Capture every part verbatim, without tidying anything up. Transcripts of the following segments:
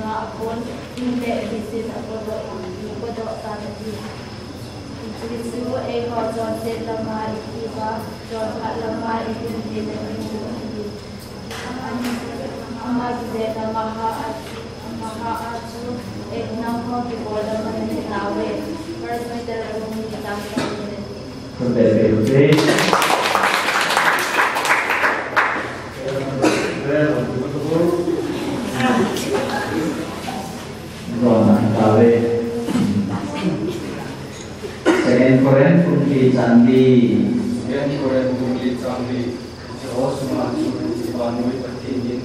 Aphun, himle bisin akodo, akodo tanadi. Jisu ego jonse tama ikiba, jonha lama ikin dina ikin. Ama gide tama ha achu, ama ha achu, ek nang ho ki bola mani nawe. First Peter rumi tang. Second Corinth bumli chandi. Second Corinth bumli chandi. Jehovah suma chu ibanui patinin.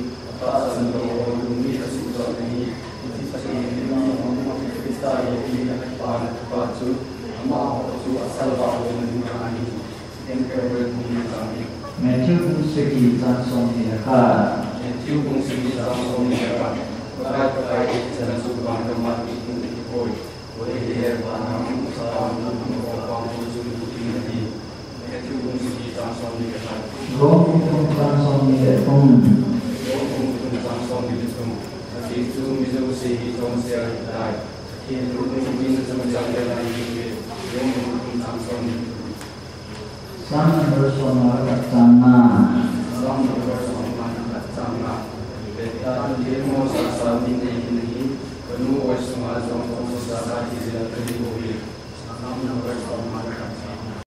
Matthew bung segi chang songni lekha. Matthew bung segi chang songni lekha. Korai korai chang song bang kama ikun ikoi. Korai korai bana musa bang musa bang musa bang musa bang. Matthew bung segi chang songni lekha. Rom bung chang songni lekhum. Rom bung chang songni lekhum. Asi chu mizo segi chong sia dai. Asi chu mizo chong sia dai. Rom bung chang songni lekhum. Psalm number songni lekha chang na. Psalm number songni lekha chang na. Beta demo sa sa mine hini. Kanu oi suma jong ko sa sa ki jila kani ko bi. Psalm number songni